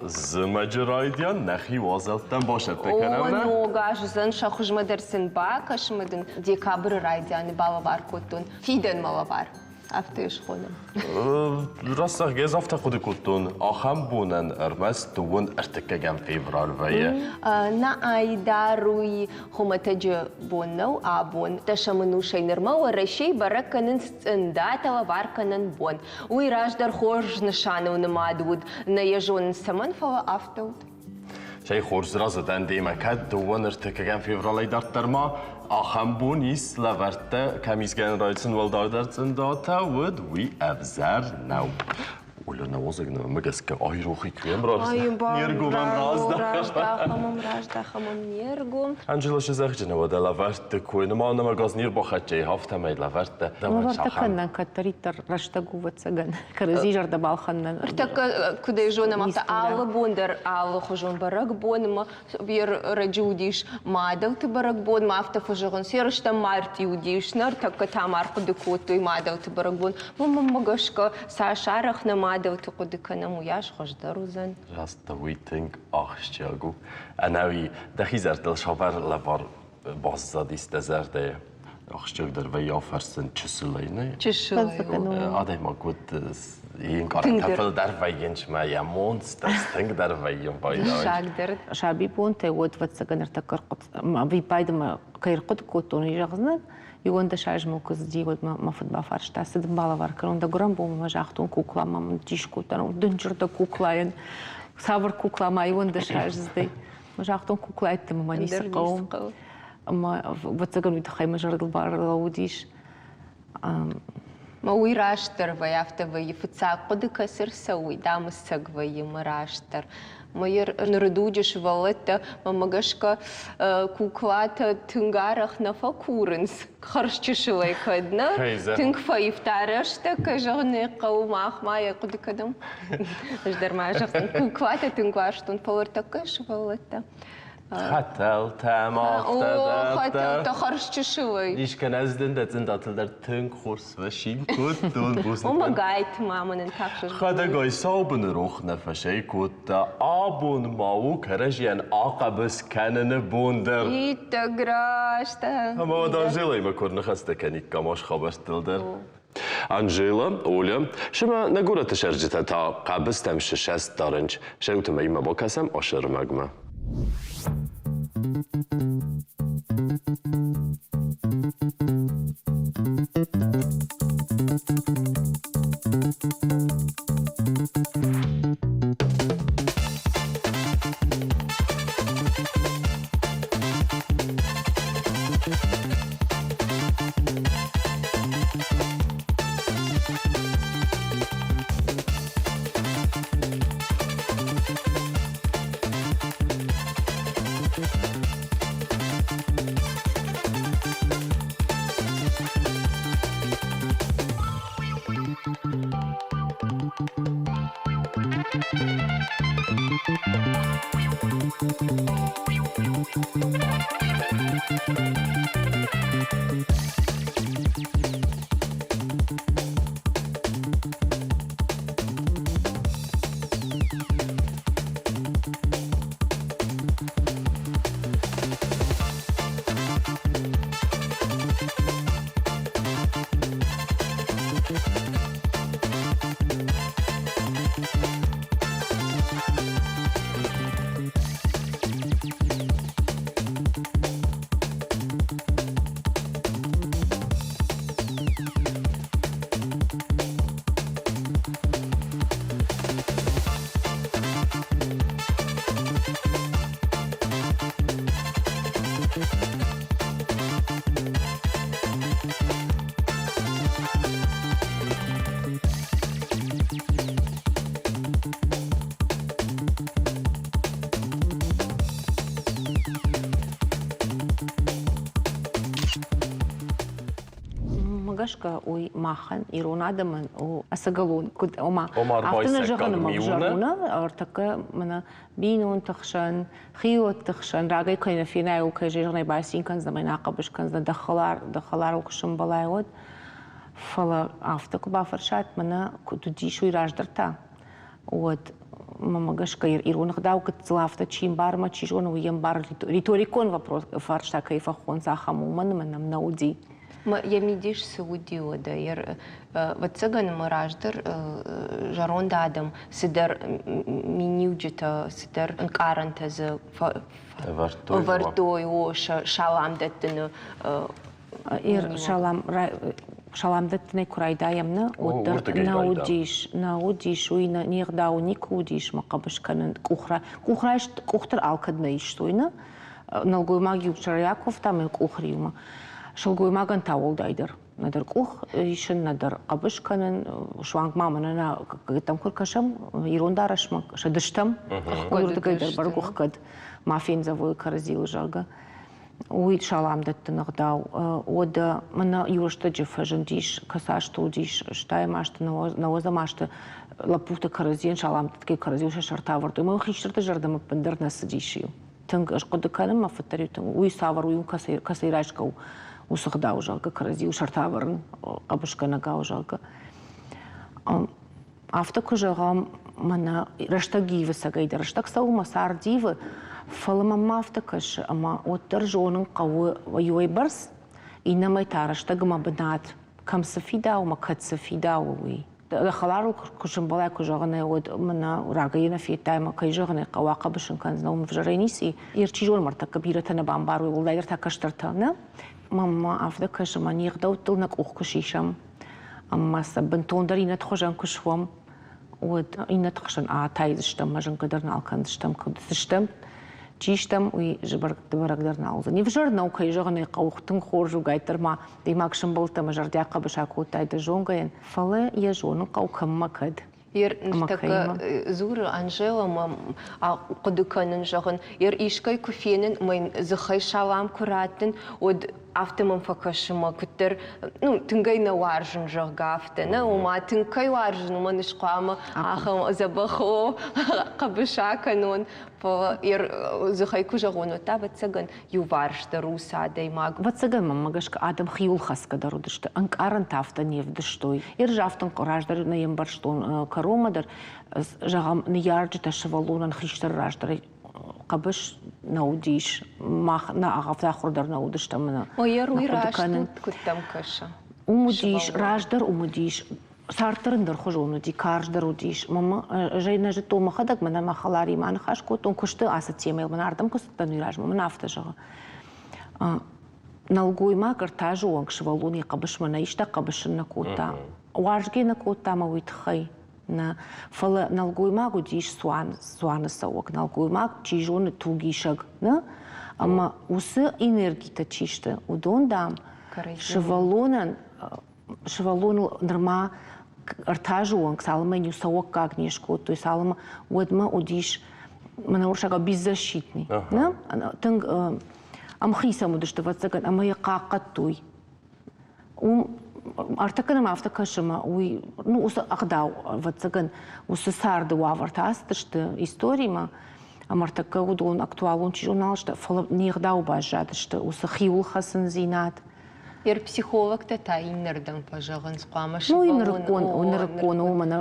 зымӕджы райдиан нӕхи уазӕлттӕм басӕттӕ кӕнӕм, О, нӕ? ног аз уыдзӕн, сӕ хуызмӕ дӕр сын бакӕс ӕмӕ дын декабры райдианы балӕвар кодтон. Фидӕнмӕ лӕвар. Афтӕ йӕ схонӕм. Раст зӕгъгӕ, ӕз афтӕ хъуыды кодтон, ахӕм бонӕн ӕрмӕст дыууын ӕртыккӕгӕм февраль вӕййы. Нӕ ай дӕр уый хуымӕтӕджы бон нӕу абон. Дӕсӕм ӕнусӕй нырмӕ Уӕрӕсейы бӕрӕг кӕнынц цъындатӕ лӕвар кӕнӕн бон. Уый раздӕр хорз нысаныл нымад уыд. Нӕ йӕ зонын цӕмӕн, фӕлӕ афтӕ уыд. Цӕй хорз разы дӕн демӕ, кӕд дыууӕ ныртӕккӕгӕм февралӕй дарддӕр ма ахӕм бон ис лӕвӕрттӕ кӕм исгӕнӕн райсын уӕлдайдӕр цъындатӕ уыд, уый ӕвзӕр нӕу. Оля, нӕуӕдзӕг нӕмӕ гӕсгӕ айрохи куем не ргомӕн раздахӕм, раздахӕм не ргом. Анжела се зӕгъджынӕ уӕдӕ лӕвӕртты кой, нымал нӕмӕ газ не рбахӕццӕ афтӕмӕй лӕвӕрттӕ. Лӕвӕрттӕ кӕнӕн кӕддӕриддӕр рӕстӕг у, ӕвӕццӕгӕн, кӕрӕдзи зӕрдӕ балхӕнынӕн. Ӕртӕккӕ, куыд ӕй зонӕм, афтӕ алы бон дӕр алыхуызон бӕрӕгбонмӕ ӕрӕджы уыдис мадӕлты бӕрӕгбонмӕ, афтӕ фӕзӕгъынц, ерыстӕм мартъи уыдис, нӕ ӕртӕккӕ та ма ӕрхъуыды кодтой мадӕлты бӕрӕгбон. Мӕнмӕ гӕсгӕ, цас арӕх нӕ мадӕлты хъуыды кӕнӕм, уыйас хуыздӕр уыдзӕн. Раст дӕ уый тынг ахсджиаг у. Ӕнӕуи дӕхи зӕрдыл сӕвӕр лӕвар баззадис дӕ зӕрдӕйы. Ахсджиагдӕр вӕййы афӕрсын чысылӕй, нӕ? Чысылӕй. Адӕймаг уыд йе нкъарӕнтӕ фылдӕр вӕййынц мӕ йӕ монцтӕ тынгдӕр вӕййын байдайынц. Диссагдӕр. Сабибонтӕй уӕд ӕвӕццӕгӕн ӕртӕккӕ ӕвиппайды мӕ кӕй ӕрхъуыды кодтон, уый зӕгъдзынӕн. 11 азы мыл куы цыди, уӕд мӕ фыд бафарста, цы дын балӕвар кӕнон дӕ гуырӕн бонмӕ мӕ загътон кукла мӕ мын дис кодта, дынджыр дӕ куклайӕн. Цавӕр кукла ма 11 аздзыдӕй? Загътон куклайты мӕ ницы хъӕуы. Ӕмӕ ӕвӕццӕгӕн уый тыххӕй мӕ зӕрдыл барлӕууыдис. Мӕ уый растдӕр вӕййы, афтӕ вӕййы. Фыццаг хъуыды кӕцы рцӕуы, дам, ӕцӕг вӕййы мӕ растдӕр. Мӕ ныры дуджы сывӕллӕттӕ, мӕнмӕ гӕсгӕ, куклатӕ тынг арӕх нӕ фӕкурынц. Хӕрзчысылӕй кӕд нӕ, тынг фӕивта рӕстӕг, кӕй зӕгъын ӕй хъӕуы, мах ма йӕ хъуыды кӕнӕм. Ӕз дӕр ма зӕгъын, куклатӕ тынг уарзтон, фӕлӕ ӕртӕккӕ сывӕллӕттӕ. Хӕтӕлтӕ афтӕ О, хӕтӕлтӕ хӕрзчысылӕй. Искӕн ӕз дын дӕ цъындатыл дӕр тынг хорз сфӕсин кодтон. О, мӕ гайт ма мын тахсыз. Хӕдӕгай саубыны рох нӕ фӕсӕй кодта. Абон ма у кӕрӕзийӕн ахъӕбыс кӕныны бон дӕр. Иттӕг раст. Ӕмӕ уӕд Анжелӕимӕ куы ӕрныхӕстӕ кӕниккам хабӕрттыл дӕр. Анжела, Оля, сымӕ нӕ горӕты сӕрджытӕ та хъӕбыстӕм сысӕст дарынч, сӕутымӕ имӕ бакӕсӕм ӕрмӕгмӕ. Мӕ гӕсгӕ, уый махӕн, ирон адӕмӕн у ӕцӕгӕлон, куыд, ома, афтӕ нӕ зӕгъын, ӕмӕ ӕвзӕр у, нӕ, ӕртӕккӕ мӕнӕ бинонты хсӕн, хиуӕтты хсӕн рагӕй кӕй нӕ фенай, кӕй зӕгъын ӕй бацин кӕндзӕн ӕмӕ йын ахъӕбыс кӕндзӕн, дӕ хӕлар, дӕ хӕларыл куы сӕмбӕлай, уӕд. Фӕлӕ афтӕ куы бафӕрсат, мӕнӕ куыд уыдис уый раздӕр та, уӕд мӕмӕ гӕсгӕ ирон ӕгъдау гыццыл афтӕ чи ӕмбары ӕмӕ чи зоны, уый ӕмбары риторикон вопрос, фарста кӕй фӕхонынц, ахӕм, уымӕн ӕмӕ нӕм нӕ уыди. Йӕ мидис цы уыди уӕдӕ? Ӕвӕццӕгӕн ӕмӕ раздӕр зӕронд адӕм цыдӕр миниуджытӕ, цыдӕр ӕнкъарӕнтӕ дзы ӕвӕрдтой, о, салам дӕттыны Салам, салам дӕттынӕй куы райдайӕм, нӕ, уӕддӕр нӕ уыдис, нӕ уыдис, уый нӕ не гъдау никуы уыдис мӕ хъӕбыс кӕнын къухра къухрайст къухтӕ алкӕд нӕ истой, нӕ? Нӕлгоймаг-иу сӕрӕй акуывта мӕ къух риумӕ. Сылгоймагӕн та уӕлдайдӕр. Нӕдӕр къух исын, нӕдӕр хъӕбыс кӕнын, суанг ма мӕнӕ нӕ гыттӕм куы ркӕсӕм, ирон дарӕсмӕ сӕ дыстӕм, уырдыгӕй дӕр бӕрӕг ӕхгӕд ма фендзӕвой кӕрӕдзийыл, зӕгъгӕ. Уый салам дӕттыны ӕгъдау. Уӕдӕ мӕнӕ иу рӕстӕджы фӕзындис, кӕцы азты уыдис, стайӕм азты, нӕуӕдзӕм азты лӕппутӕ кӕрӕдзийӕн салам дӕтгӕ кӕрӕдзийыл сӕ сӕртӕ ӕвӕрдтой. Мӕ хистӕрты зӕрдӕмӕ ӕппындӕр нӕ цыдис-иу. Тынг ӕз хъуыды кӕнын, мӕ фыд дӕр-иу тынг, уый цавӕр, уый кӕцӕй, кӕцӕй райсгӕ у, уыцы гъдау, зӕгъгӕ, кӕрӕдзийыл сӕртӕ ӕвӕрын, хъӕбысгӕнӕгау, зӕгъгӕ. Афтӕ куы зӕгъӕм, мӕнӕ рӕстӕг ивы цӕгӕйдӕр, рӕстӕг цӕуы мӕ цард ивы, фӕлӕ мӕм афтӕ кӕсы, ӕмӕ уӕддӕр зонын хъӕуы иуӕй бӕрц, иннӕмӕй та рӕстӕгмӕ бынат, кӕм цы фидауы ӕмӕ кӕд цы фидауы, уый. Дӕ хӕларыл куы сӕмбӕлай, куы зӕгъын ӕй, уӕд мӕнӕ рагӕй нӕ федтай ӕмӕ кӕй зӕгъын ӕй хъӕуы, ахъӕбыс ын кӕндзынӕ, уым ӕвзӕрӕй ницы и. Ир чи зоны, ӕртӕккӕ бирӕтӕ нӕ бамбарой, уӕлдайдӕр та кӕстӕртӕ, нӕ? Мӕнмӕ афтӕ кӕсы, ӕмӕ не гъдӕуттыл нӕ къух куы сисӕм, ӕмӕ сӕ бынтондӕр иннӕты хуызӕн куы суӕм, уӕд иннӕты хсӕн атайдзыстӕм, ӕмӕ зынгӕ дӕр нал кӕндзыстӕм, куыд стӕм, чи стӕм, уый бӕрӕг дӕр нал уыдзӕн. Не взӕр нӕу, кӕй зӕгъын ӕй хъӕуы, тынг хорз у, гайддӕр ма адӕймаг сӕмбӕлдтӕ ӕмӕ зӕрдиаг хъӕбыс акодтай дӕ зонгӕйӕн, фӕлӕ йӕ зонын хъӕуы кӕммӕ кӕд. Ер ныртӕккӕ дзуры Анжела мӕм хъуыды кӕнын, зӕгъын, ер искӕй куы фенын, мӕ йын дзыхӕй салам куы раттын, уӕд. Афтӕ мӕм фӕкӕсы, мӕ куыддӕр, ну, тынг ӕй нӕ уарзын, зӕгъгӕ, афтӕ. Нӕ, ома тынг кӕй уарзын, уымӕн ӕз хъуамӕ ахӕм дзӕбӕх хъӕбыс акӕнон. Фӕлӕ дзыхӕй куы зӕгъон, уӕд та, ӕвӕццӕгӕн, иуварсдӕр у цы адӕймаг. Ӕвӕццӕгӕн, мӕнмӕ гӕсгӕ, адӕм хиуылхӕцгӕ дӕр уыдысты, ӕнкъарӕнтӕ афтӕ не вдыстой. Ерыс афтӕ раздӕр нӕ ӕмбӕрстон кӕронмӕ дӕр, зӕгъӕм, ныййарджытӕ сывӕллонӕн хистӕр раздӕр хъӕбыс нӕ уыдис, мах нӕ афтӕ ахуыр дӕр нӕ уыдыстӕм нӕ Ой, уый раст куыд дӕм кӕсы? Уым уыдис, раздӕр уым уыдис, цард дӕр ӕндӕрхуызон уыди, карздӕр уыдис. Мӕ ӕз ӕй нӕ зыдтон мӕхӕдӕг, мӕнӕ мӕ хӕларимӕ аныхас кодтон куысты ацы темӕйыл, мӕн ардӕм куы цыдтӕн уый размӕ, мын афтӕ зӕгъы. Нӕлгоймаг ӕртӕ онг сывӕллон йӕ хъӕбысмӕ нӕ иста, хъӕбыс ын нӕ кодта. Уарзгӕ нӕ кодта ӕмӕ уый тыххӕй нӕ, фӕлӕ нӕлгоймаг уыдис цуан, цуаны цӕуӕг нӕлгоймаг, чи зоны, тугисӕг, нӕ? Ӕмӕ уыцы энергитӕ чи сты, уыдон, дам, сывӕллонӕн сывӕллоныл нырма ӕртӕ онг, цалынмӕ йын иу цӕуӕггаг не скодтой, цалынмӕ уӕдмӕ уыдис мӕнӕ уырыссагау беззащитный. Нӕ? Тынг ӕмхицӕн уыдысты, ӕвӕццӕгӕн, ӕмӕ йӕ хъахъхъӕдтой. Уым ӕртӕккӕ нӕм афтӕ кӕсы, ӕмӕ уый, ну, уыцы ӕгъдау, ӕвӕццӕгӕн, уыцы царды уавӕртӕ ацыдысты историмӕ, ӕмӕ ӕртӕккӕ уыдон актуалон чи зоны нал сты, фӕлӕ не гъдауы баззадысты уыцы хиуылхӕцындзинад. Ер психологтӕ та иннӕрдӕм фӕзӕгъынц, хъуамӕ Ну, и нырыккон, нырыккон у мӕнӕ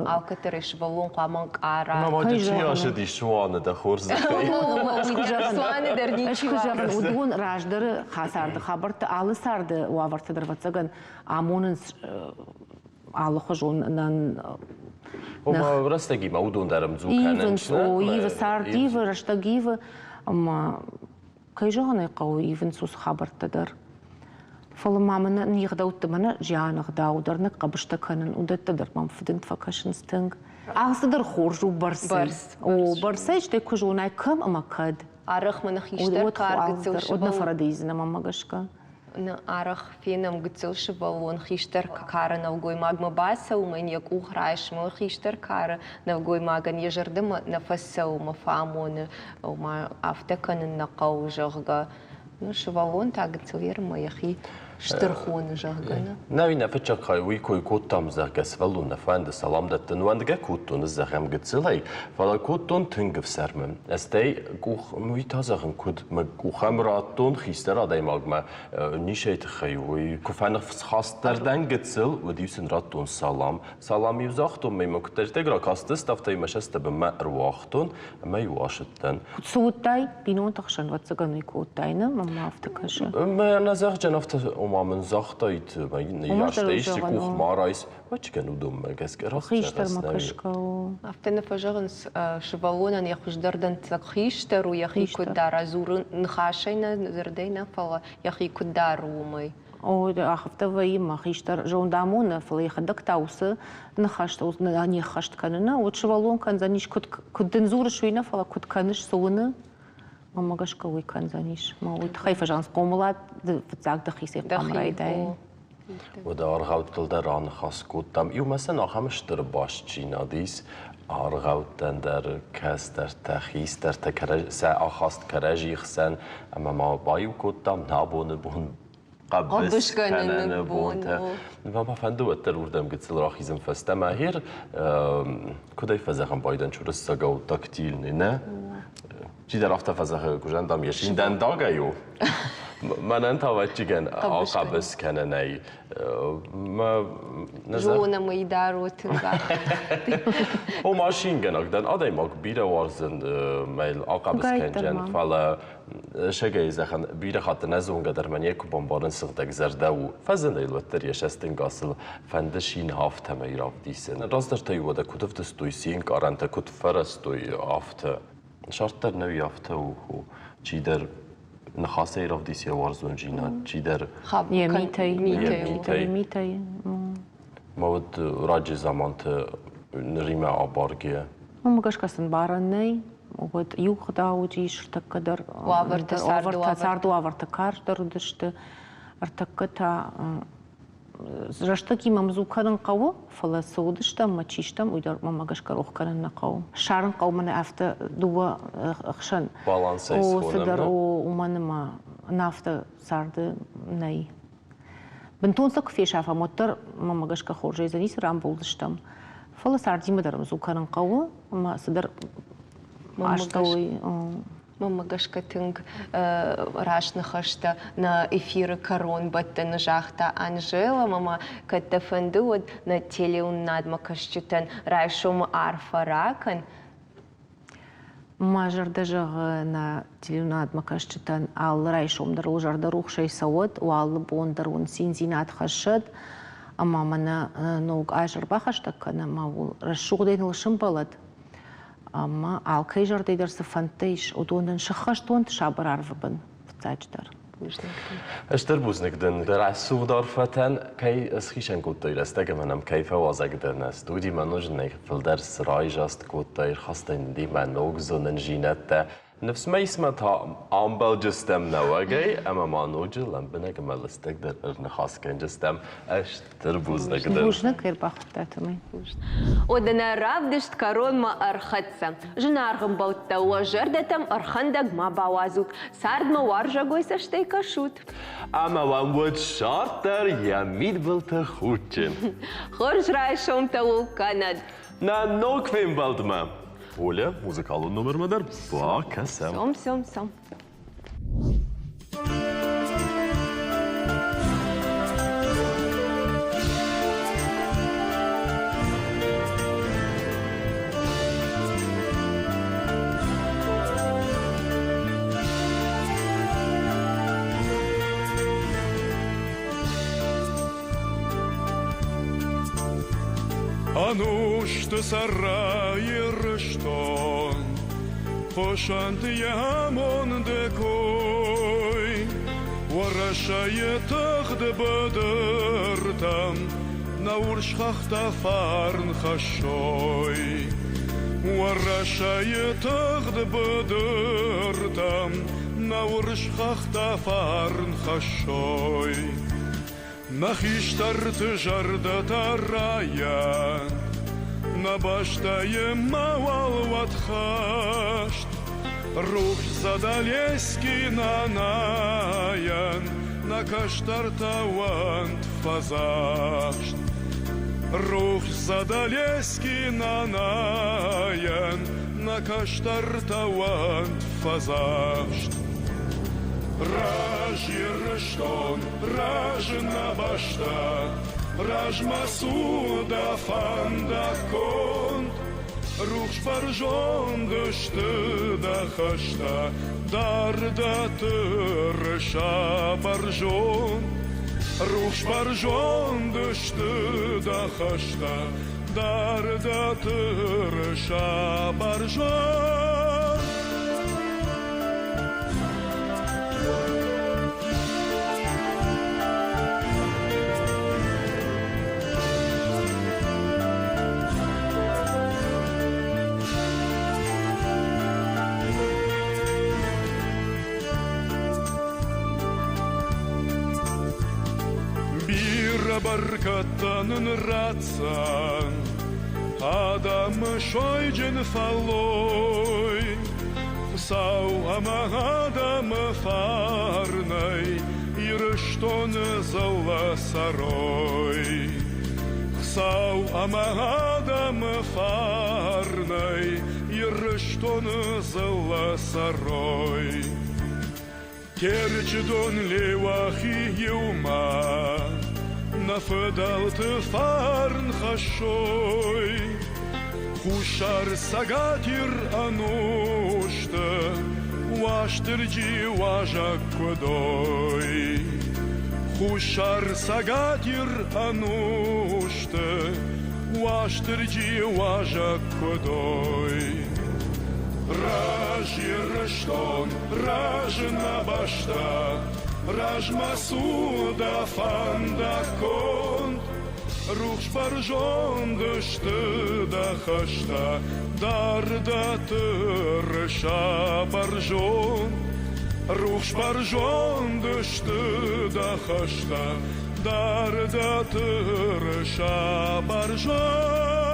алкӕддӕр сывӕллон хъуамӕ ӕнкъара. Мама, ды чи ацыдис цуаны дӕ хорзӕхӕй? Цуаны дӕр ничи зӕгъын, уыдон раздӕры царды хабӕртты алы царды уавӕрты дӕр, ӕвӕццӕгӕн, амонынц алыхуызон Ома рӕстӕгимӕ уыдон дӕр ӕмдзу кӕнынц. Ивы, цард ивы, рӕстӕг ивы, ӕмӕ кӕй зӕгъын ӕй хъӕуы, ивынц уыцы хабӕрттӕ дӕр. Фӕлӕ ма мӕнӕ не гъдӕутты мӕнӕ зианы ӕгъдау дӕр ныхъхъӕбыстӕ кӕнын, уыдӕттӕ дӕр мӕм фыдынд фӕкӕсынц тынг. Алцыдӕр хорз у бӕрцӕй. О, бӕрцӕй, стӕй куы зонай кӕм ӕмӕ кӕд. Арӕх мӕ хистӕр кар гыццыл Уӕд нӕ фӕрӕдийдзынӕ мӕнмӕ гӕсгӕ. Арӕх фенӕм гыццыл сывӕллон хистӕр кары нӕлгоймагмӕ бацӕуы мӕ йын йӕ къух райсы, мӕ хистӕр кары нӕлгоймагӕн йӕ зӕрдӕмӕ нӕ фӕцӕуы, мӕ фӕамоны, ома афтӕ кӕнын нӕ хъӕуы, зӕгъгӕ. Ну, сывӕллон та гыццыл ермӕ йӕхи стыр хоны, зӕгъгӕ. Нӕ? Нӕ, нӕ фыццаг хай уый кой кодтам, зӕгъгӕ, сывӕллон нӕ фӕнды салам дӕттын. Уӕндгӕ кодтон, зӕгъӕм, гыццылӕй, фӕлӕ кодтон тынг ӕфсӕрмы. Стӕй къух, уый та зӕгъын, куыд мӕ къухӕм радтон хистӕр адӕймагмӕ нисӕй тыххӕй, уый куы фӕныфсхастдӕр дӕн гыццыл, уӕд-иу сын радтон салам. Салам-иу загътон, мӕ мӕ куыддӕриддӕр ракастысты, афтӕ мӕ сӕ бынмӕ ӕруагътон ӕмӕ-иу ашыдтӕн. Цы уыдтай, бинонты хсӕн, ӕвӕццӕгӕн, уый кодтай, нӕ? Мӕнмӕ афтӕ кӕсы. Мӕ нӕ зӕгъджын афтӕ, ома мын загътаид, мӕ ныййарджытӕ исты къух ма райс. Ӕвӕццӕгӕн, уыдонмӕ гӕсгӕ раст Хистӕрмӕ кӕсгӕ у. Афтӕ нӕ фӕзӕгъынц, сывӕллонӕн йӕ хуыздӕр дӕнцӕг хистӕр у, йӕхи куыд дара, дзурын ныхасӕй нӕ, дзырдӕй нӕ, фӕлӕ йӕхи куыд дары, уымӕй. О, афтӕ вӕййы, мӕ хистӕр зонд амоны, фӕлӕ йӕхӕдӕг та уыцы ныхӕстӕ не ххӕст кӕны. Нӕ, уӕд сывӕллон кӕндзӕнис, куыд, куыд дын дзурыс, уый нӕ, фӕлӕ куыд кӕныс, цы уыны, мӕнмӕ гӕсгӕ уый кӕндзӕнис. Мӕ уый тыххӕй фӕзӕгъынц, хъомылад фыццаг дӕхицӕй хъуамӕ райдай. Уӕдӕ аргъӕуттыл дӕр аныхас кодтам. Иумӕ сын ахӕм стыр бастдзинад ис аргъӕуттӕн дӕр кӕстӕртӕ, хистӕртӕ сӕ ахаст кӕрӕдзи хсӕн ӕмӕ ма баиу кодтам нӕ абоны бон хъӕбыс кӕныны бонтӕ. Мӕ ма фӕнды уӕддӕр уырдӕм гыццыл рахизын фӕстӕмӕ. Гьер куыд ӕй фӕзӕгъӕм байдӕн чырыссагау тактильный, нӕ? Чидӕр афтӕ фӕзӕгъы, куызӕн дам йӕ синдӕндагӕй у. Мӕнӕн та ӕвӕццӕгӕн ахъӕбыс кӕнынӕй Зонӕм ӕй дӕр у тынг Ома шингӕнӕг дӕн, адӕймаг бирӕ уарзын мӕ ахъӕбыс кӕнджен, фӕлӕ сӕгӕй зӕгъӕн бирӕ хатт нӕ зонгӕ дӕр мӕ некуы бамбарын сыгъдӕг зӕрдӕ у. Фӕзыны йыл уӕддӕр йӕ цӕстӕнгасыл фӕнды шин афтӕмӕй равдисын. Раздӕр та-иу уӕдӕ куыд ӕвдыстой се нкъарӕнтӕ, куыд фӕрӕзтой афтӕ. Сӕрддӕр нӕ уый афтӕ у, чидӕр ныхасӕй равдис йӕ уарзондзинад, чидӕр йӕ митӕй, митӕй. Митӕй. Мӕ уыд раджы заманты ныримӕ абаргӕ. Уымӕ гӕсгӕ сын барӕн нӕй. Уӕд иу гъдау уыдис, ӕртӕккӕ дӕр уавӕртӕ, царды уавӕртӕ карздӕр уыдысты. Ӕртӕккӕ та рӕстӕгимӕ ӕмдзу кӕнын хъӕуы, фӕлӕ цы уыдыстӕм ӕмӕ чи стӕм, уый дӕр мӕнмӕ гӕсгӕ рох кӕнын нӕ хъӕуы. Ссарын хъӕуы мӕнӕ афтӕ дыууӕ хсӕн. Балансӕй О, цыдӕр, о, уымӕн ӕмӕ. Ӕнӕ афтӕ царды нӕй. Бынтон сӕ куы фесафӕм, уӕддӕр мӕнмӕ гӕсгӕ хорзӕй дзы ницы рамбулдзыстӕм. Фӕлӕ цардимӕ дӕр ӕмдзу кӕнын хъӕуы ӕмӕ цыдӕр астӕуӕй. Мӕнмӕ гӕсгӕ тынг раст ныхӕстӕ нӕ эфиры кӕронбӕттӕны загъта Анжела ӕмӕ кӕд дӕ фӕнды, уӕд нӕ телеуынынадмӕ кӕсджытӕн райсомы арфӕ ракӕн. Мӕ зӕрдӕ зӕгъы нӕ телеуынынадмӕ кӕсджытӕн алы райсом дӕр уыл зӕрдӕрухсӕй цӕуӕд, уӕ алы бон дӕр уын циндзинад хӕссӕд ӕмӕ мӕнӕ ног аз ӕрбахӕстӕг кӕны ӕмӕ уыл рӕсугъдӕй ныл сӕмбӕлӕд ӕмӕ алкӕй зӕрдӕй дӕр цы фӕндтӕ ис, уыдон нын сыххӕст уӕнт сабыр арвы бын, фыццаджыдӕр. Стыр бузныг дын дӕ рӕсугъд арфӕтӕн, кӕй схицӕн кодтай рӕстӕг ӕмӕ нӕм кӕй фӕуазӕг дӕ нӕ студимӕ, ноджы нӕ фылдӕр срайзаст кодтай, ӕрхастай нын демӕ ног зонындзинӕдтӕ. Ныфс мӕ ис мӕ та амбӕлджыстӕм нӕуӕгӕй ӕмӕ ма ноджы лӕмбынӕг ӕмӕ лыстӕгдӕр ӕрныхас кӕнджыстӕм. Стыр бузныг дын. Бузныг, ӕрбахуыдтат уымӕй. Уӕдӕ нӕ равдыст кӕронмӕ ӕрхӕццӕ. Зынаргъ ӕмбӕлттӕ, уӕ зӕрдӕтӕм ӕрхӕндӕг ма бауадзут, цардмӕ уарзӕгой цӕстӕй кӕсут. Ӕмӕ уӕм уӕд ссарддӕр йӕ мидбылты худджын. Хорз райсомтӕ уыл кӕнӕд. Нӕ ног фембӕлдмӕ! Оля, музыкалон номермӕ дӕр бакӕсӕм. Сом, сом, сом. Ӕнусты сӕрра Ирыстон, хъуысӕнт йӕ амонды кой. Уӕрӕсейы тыгъд быдыртӕм нӕ урс хӕхтӕ фарн хӕссой. Уӕрӕсейы тыгъд быдыртӕм нӕ урс хӕхтӕ фарн хӕссой. Нӕ хистӕрты зӕрдӕтӕ райӕ, Нӕ бӕстӕйы мауал уӕд хӕст. Рухс Задалески нанайӕн Нӕ кӕстӕртӕ уӕнт фӕдзӕхст. Рухс Задалески нанайӕн Нӕ кӕстӕртӕ уӕнт фӕдзӕхст. Раз Ирыстон, раз нӕ бӕстӕ, Размӕ цу дӕ фӕндаггонд. Рухс бӕрзонд сты дӕ хӕстӕ, Дар дӕ тырыса бӕрзонд. Рухс бӕрзонд сты дӕ хӕстӕ, Дар дӕ тырыса бӕрзонд. Бирӕ бӕркӕдтӕ нын ратдзӕн адӕмы сойджын фӕллой. Хуыцау ӕмӕ адӕмы фарнӕй Ирыстоны дзыллӕ цӕрой. Хуыцау ӕмӕ адӕмы фарнӕй Ирыстоны дзыллӕ цӕрой. Терчы дон Леуахи иумӕ нӕ фыдӕлты фарн хӕссой. Хуссар Цӕгат Ир ӕнусты Уастырджи уазӕг куыд ой. Хуссар Цӕгат Ир ӕнусты Уастырджи уазӕг куыд ой. Раз Ирыстон, раз нӕ бӕстӕ, Размӕ цу дӕ фӕндаггонд. Рухс бӕрзонд сты дӕ хӕстӕ, Дар дӕ тырыса бӕрзонд. Рухс бӕрзонд сты дӕ хӕстӕ, Дар дӕ тырыса бӕрзонд.